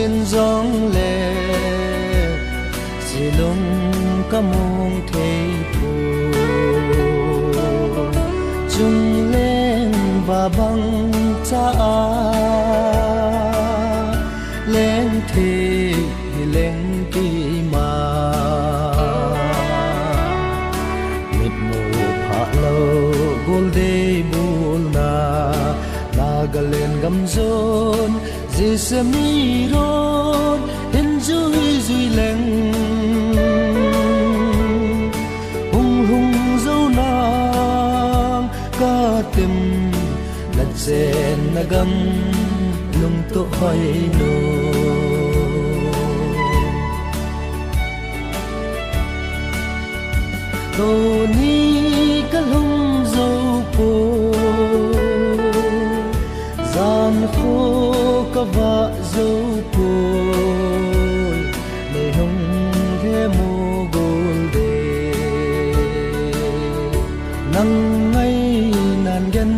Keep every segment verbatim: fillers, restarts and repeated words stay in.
Ken jong le silung ka mong thei poi. Chung leng va bang cha a leng thei hi leng kei ma. Mit mu pha lo gol dei bul na, Nagaland gam jon, Jisami ron hin jui jui leng. Hung lhung zo nang ka tem, na chen na gam lungtoh hoi nu. Tuni ka lhum zo poi, jan kho ka vah zo poi, nei hung he mu gol dei. Nang ngai nan gen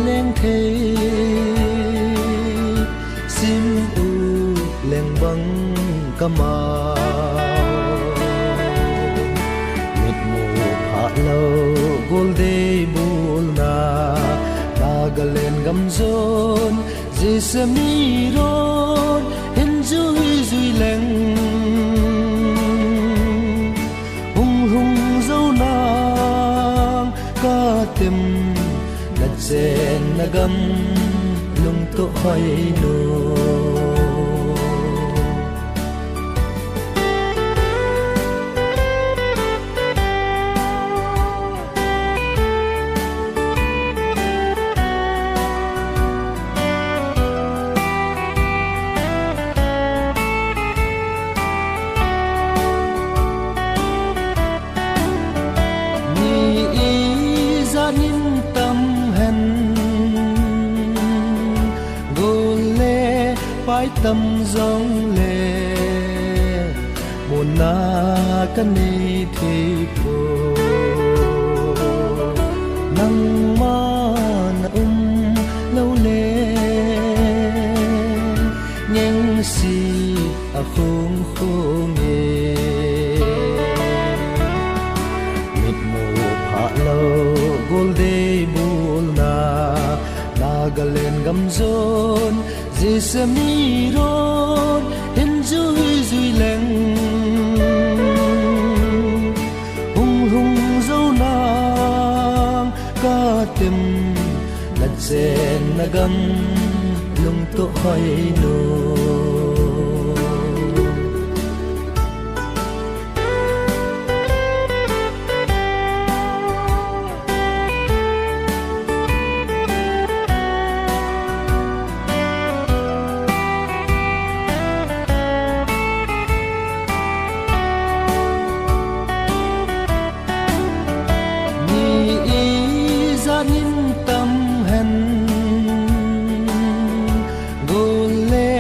leng thei, sim u leng bang ka ma. Mit mu pha lo gol dei bul na, Nagaland gam jon, Jisami ron hin jui jui leng. Hung lhung zo nang ka tem, na chen na gam lungtoh hoi nu. Mi ijat in tam hen, gol le pai tam jong le, muna ka nei thei poi. Nangma na um lo le, ngeng si a khung khung e. Mit mu pha lo gol dei bul na, Nagaland gam jon, Jisami ron hin jui jui leng. Hung lhung zo nang ka tem, na chen na gam lungtoh hoi nu. Mi ijat in tam hen, gol le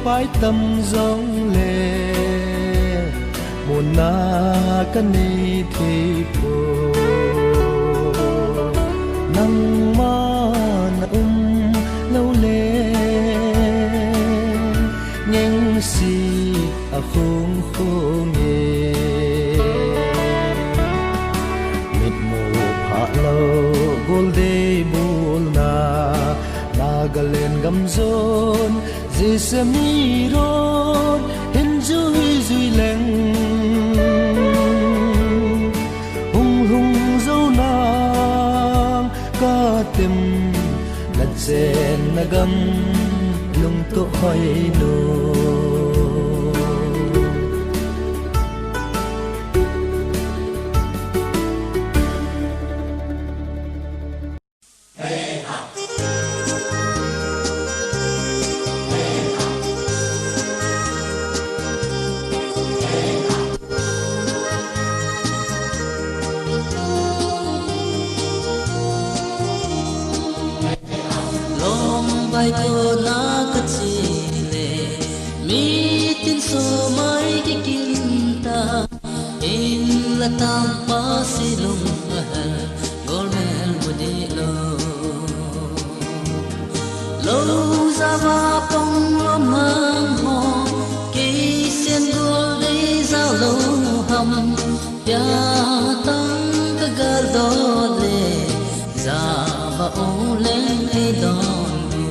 pai tam jong le, muna ka nei thei poi. Nangma na um lo le, ngeng si a khung khung e. Mit mu pha lo gol dei bul na, Nagaland gam jon, Jisami ron hin jui jui leng. Hung lhung zo nang ka tem, na chen na gam lungtoh hoi nu. Lom bai ko na ka chi le, mi tin so mai ki kin ta, in la tang pa si lung a hel, gol mel mu di lo. Lo za va pong lo mang ho, Tia tang ka gal dot le, java u leng ei don u.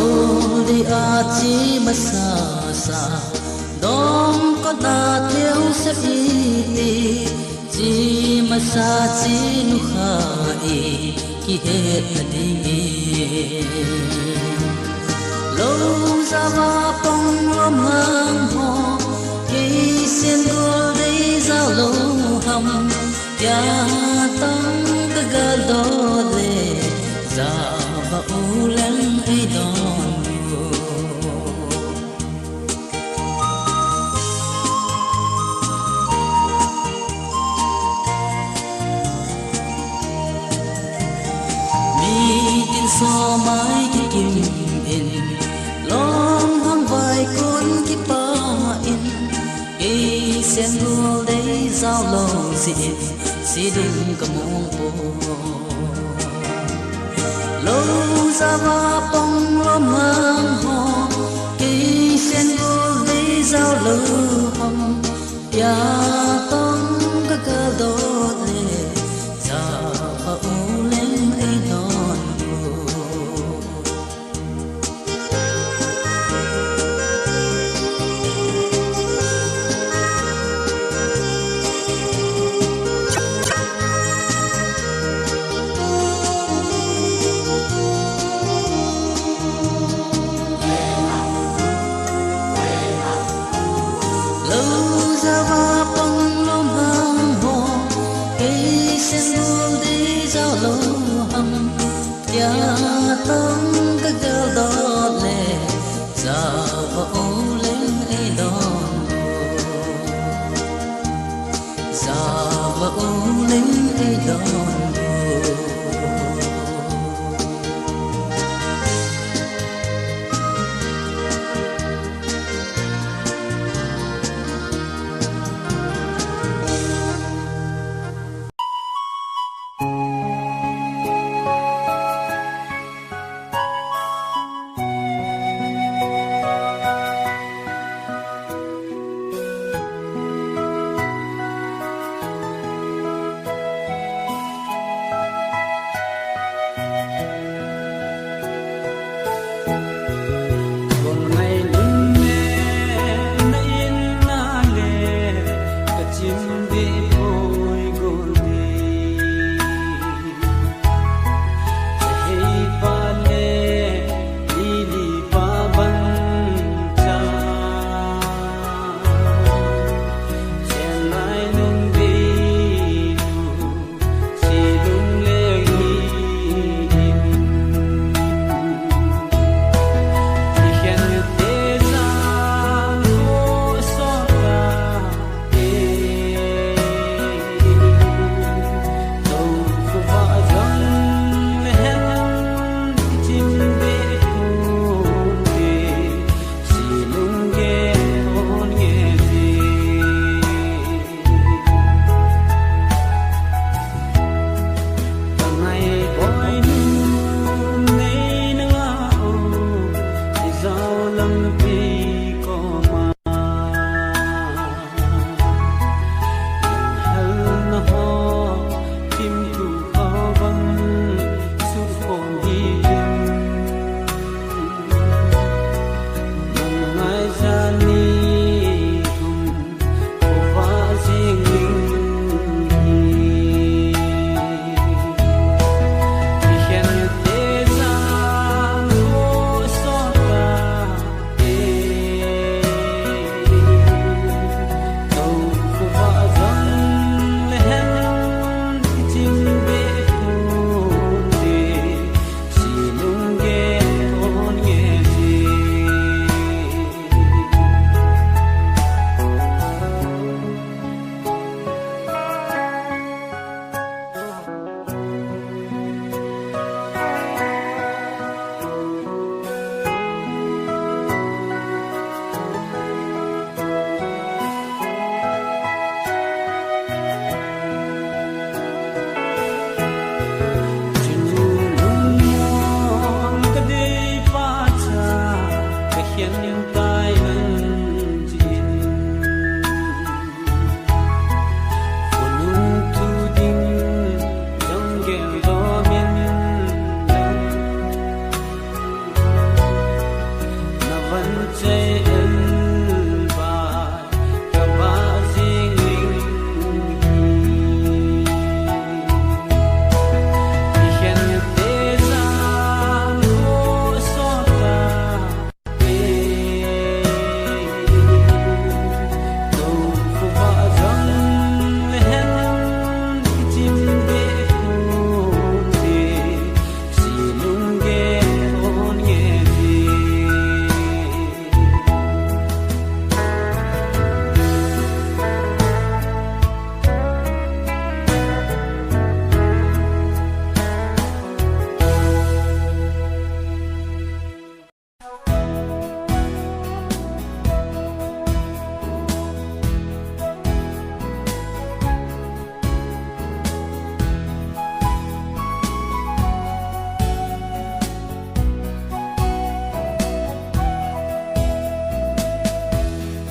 Ol di a chi masa sa, dong ko na theu sa i ti, chi masa chi nu kha i, kihet na ding i. Lo java pang lom hang ho, kei sen gol dei jao lo ham, tia tang ka gal dot le, java u leng ei don u. Mitin somai kikim in, long hang vai kun kipa in, ei sen gol dei jao lo si in, si dum ka mong po. Lo java pang lom hang ho, kei sen gol dei jao lo ham, tia tang ka gal dot le, java u leng ei don u. Lo java pang lom hang ho, kei sen gol dei jao lo ham, tia tang ka gal dot le, java u leng ei don u. Java u leng ei don u.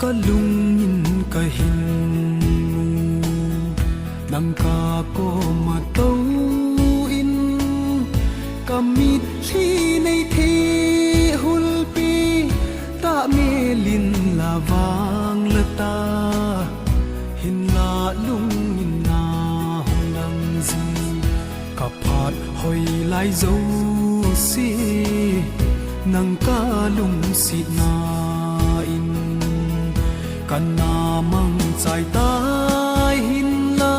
Ka lungin ka hin mu, nang ka koma tou in, ka mitlhi nei thei hulpi, ta melin la vang la ta, hinla lungin na hung lang ji. Ka phat hoi lai jouse, nang ka lungsetna in, ka na mang chai tai hinla,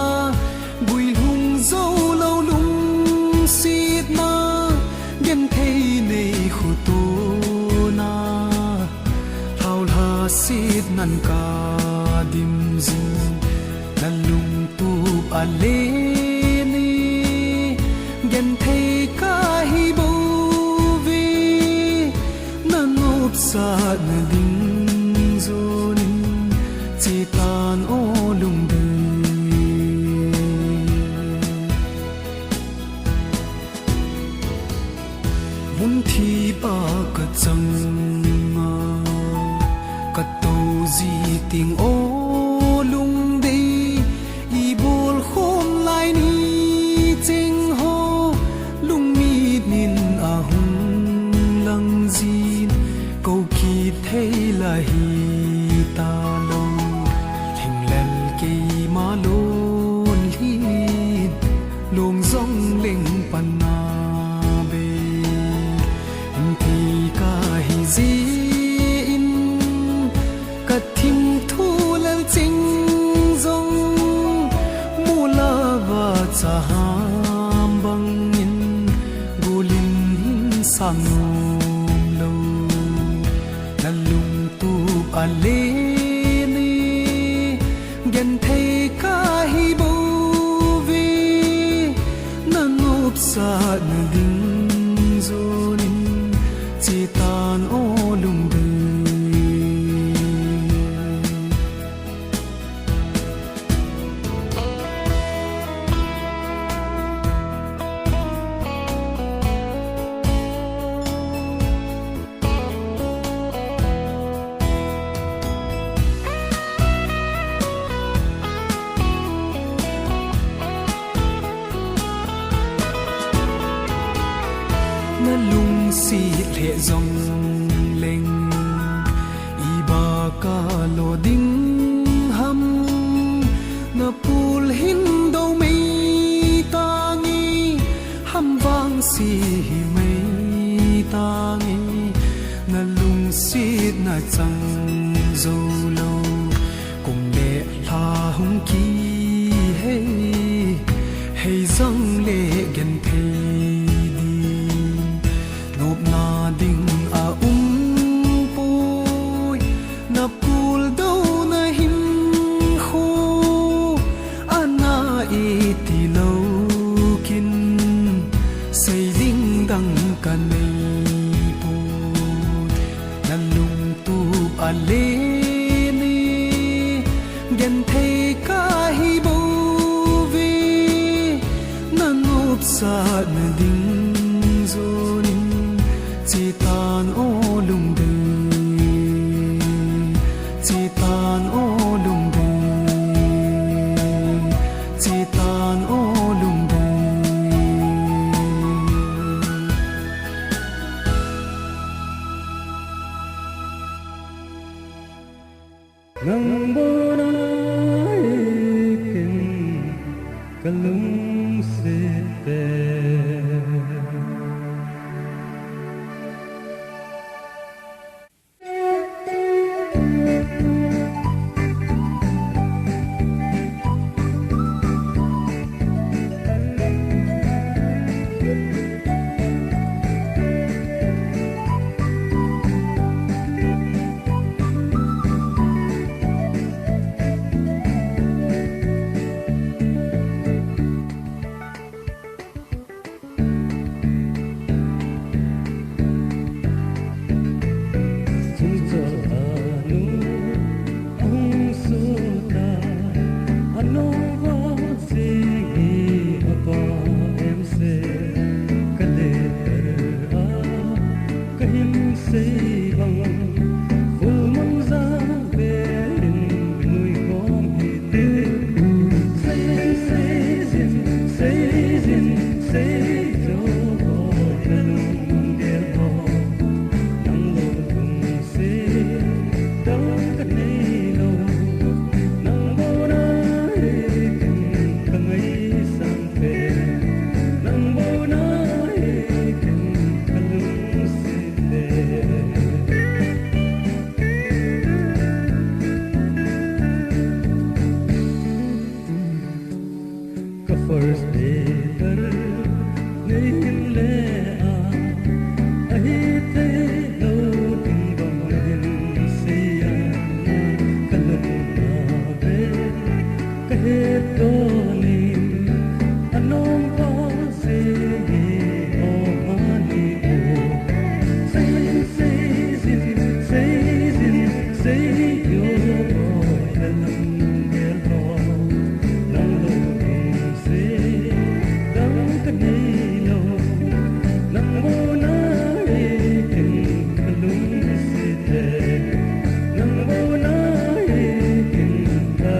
guilhung jou lou lungsetna, genthei nei khutuna. Lhaulha sit nan ka dim jing, na lungtup a le ni, genthei ka hi bou ve, na nopsahna ding jonin, chetan o lungdei. Mun thip a ka chang a, ka tou ji teng o lungdei, i bol khom lai ni cheng ho, lungmit nin a hung lang jin, kou kit thei la hi ta lou, lhinglel keima lonlhin, lung jong leng pan na be. Hing thei ka hi jin, ka thim thu lel ching jong, mu la va cha ham bangin, gulin hin sang nom lou. Na lungtup a le ni, genthei ka hi bou ve, na nopsahna ding jonin, chetan o lungdei. Na lungset lheh jong leng, i ba ka lo ding ham, na pul hin do mei tange, ham vang si hi mei tange, na lungsetna chang jou lou, kum le lha hung kihei, hei jong le genthei ding, nopna ding a um poi, na pul dona hinkho, ana i ti lou kin, sei ding dang ka nei poi, na lungtup a le ni, genthei ka hi bou ve, na nopsahna ding jonin, chetan o lungdei, chetan o lungdei, chetan o lungdei. Nang bou nai ken ka lungset e. Chungchang a nu ahung sot a, anung vang sing hi apa em seh, ka letter a ka hin sei bang, full mun jang vel in nui khom hite. Sei, sei jin, sei jin, sei jo, oi, na lunggel ho. Nang lungset dang ka nei lou, nang bou nai ken ka ngaisang te, nang bou nai ken ka lungset te. Ka first letter nei hin le a, ahi thei lou ding bang na hin sei a, ka lung a ven ka het donin, anom pa sei hi o mani o. Sei, sei jin, sei jin, sei jo, oi, na lunggel ho. Nang lungset dang ka nei lou, nang bou nai ken ka lungset e, nang bou nai ken ka.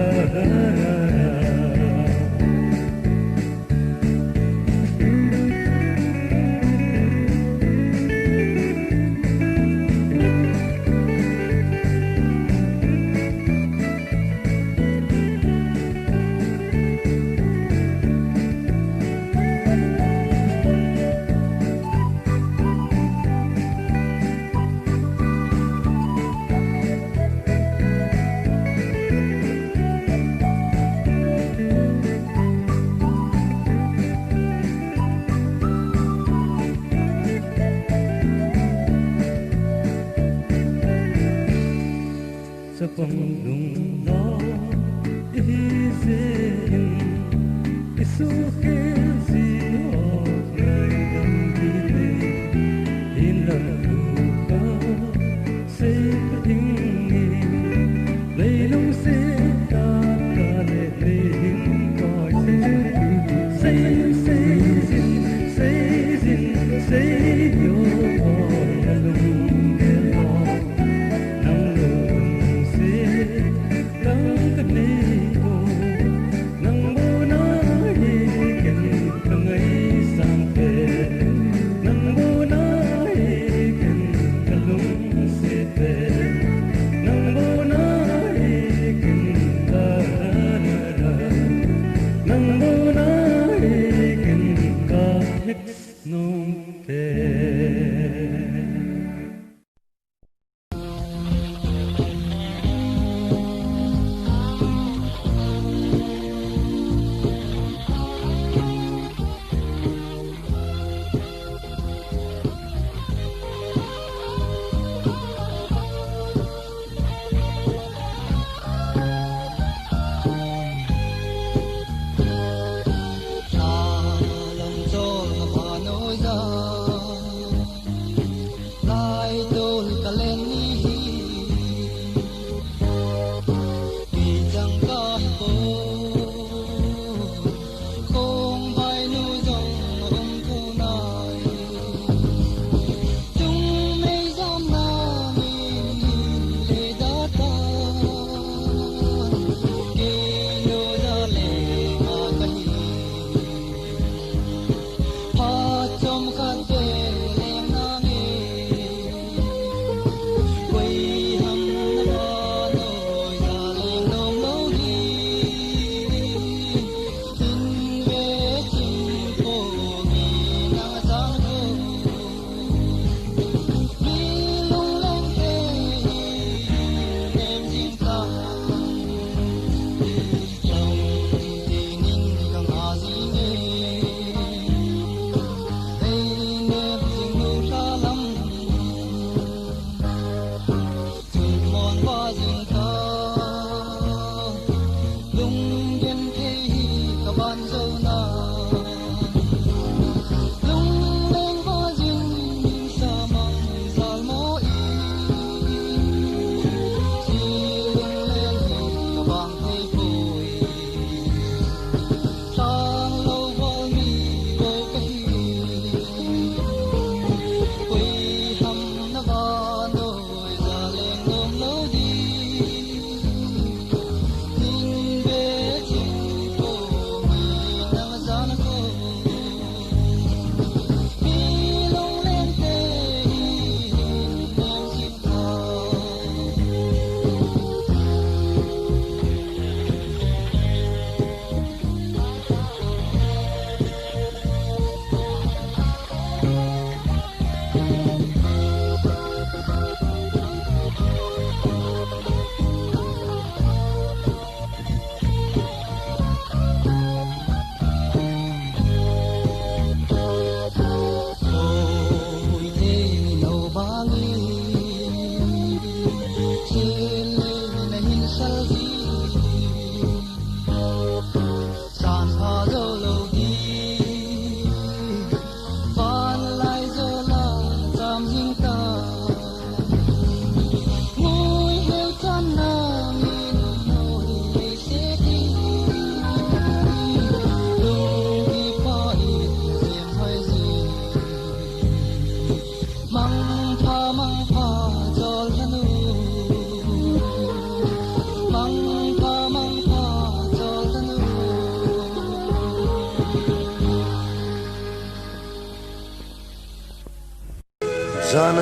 Chapang lungdong ihi jeh in, isuhkhel ji ho ngaidam hite, hinla thu ka sei ka ding e, nei lungset tah tah le nei hin koi se. Sei, sei jin, sei jin, sei jo, oi, na lunggel ho. Nang lungset dang ka nei lou, nang bou nai ken ka ngai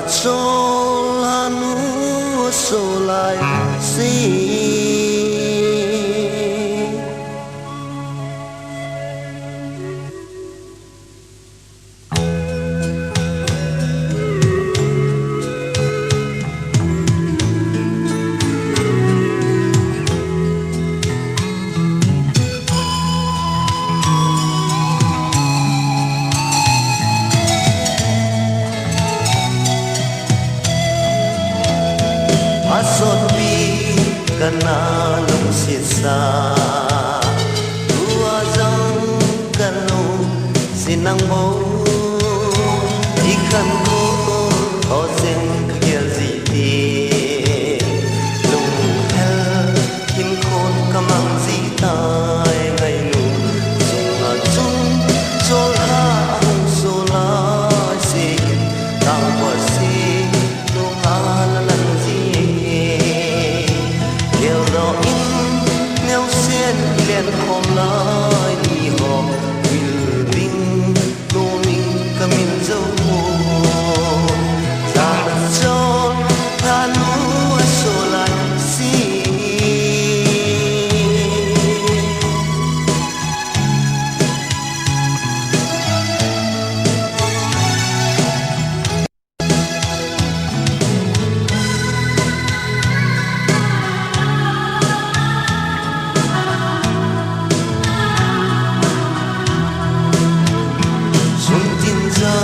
Sol hanu sol lai si. Asotpi kana lungsetsa, tua jong kalungset nang bou. Ikhankho jeng kagel jite, lunghel hinkho kamang jitai ngailutna chunga chun, sol hah ahung sol lai sin, Tangpa sin, lunga nalang jing. Geldoh in, neosen lenkhom lai ni ho, mil ding, noming kamil jou poi. Jana chun, thanu asol lai si. Suntin ja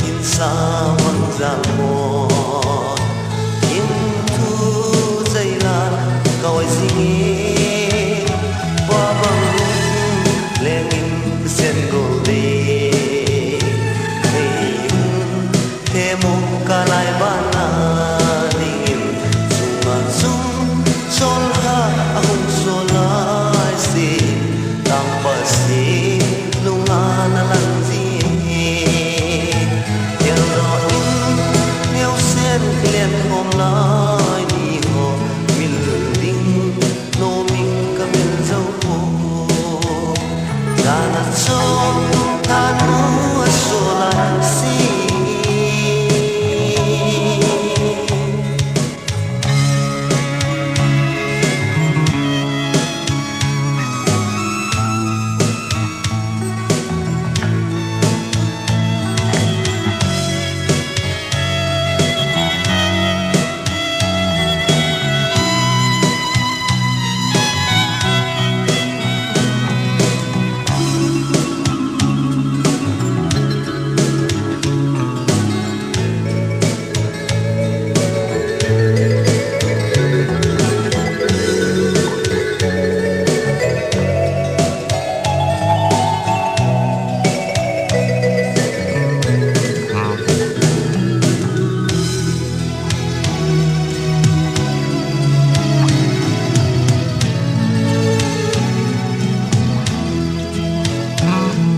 in sa mang jal mo, in thu jai la kawai jing e, va bang leng in sen gol de, hei hung Themmo kalai bana dingin, chunga chun sol hah ahung sol lai sin, Tangpa sin, lunga nalang jing. Geldoh in, neosen lenkhom lai ni ho, mil ding, noming kamil jou poi. Jana chun thanu asol lai si.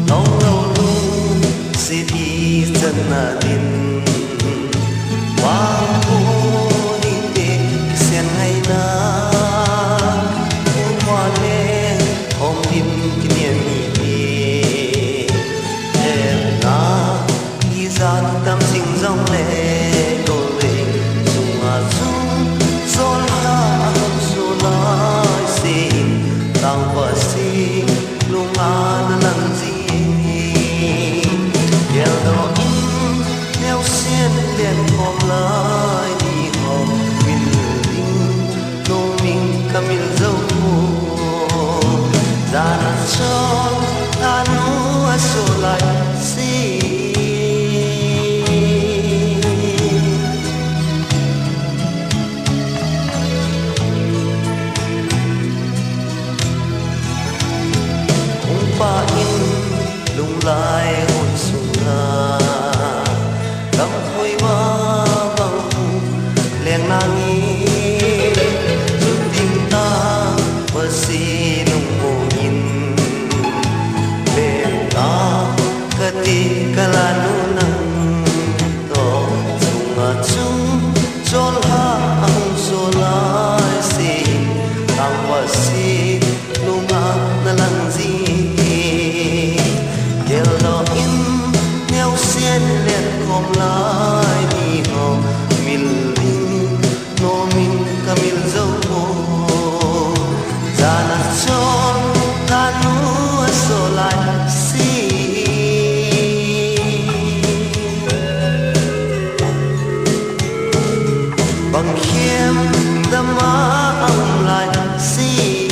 Nong lo lungset ichan na din, vang pu ni te kisen ngai na, pu pa le om din kinen ni te, he na. Ijat tam jing jongle, kol ding chunga chun, sol hah ahung sol lai sin, Tangpa sin, lunga nalang jing. Geldoh in, neosen lenkhom lai ni ho, mil ding, noming kamil jou poi. Jana chun thanu asol lai si. Hung pa in lunglai hon sunga, kam khoi ma bang hu leng nange, chun ding ta pasi lung mo in, leng ta kati kala nu nang to, chunga chun sol hah ahung sol lai sin, Tangpa sin, lunga nalang jing. Geldoh in, neosen lenkhom lai ni ho, Bang khem dama aum lai si.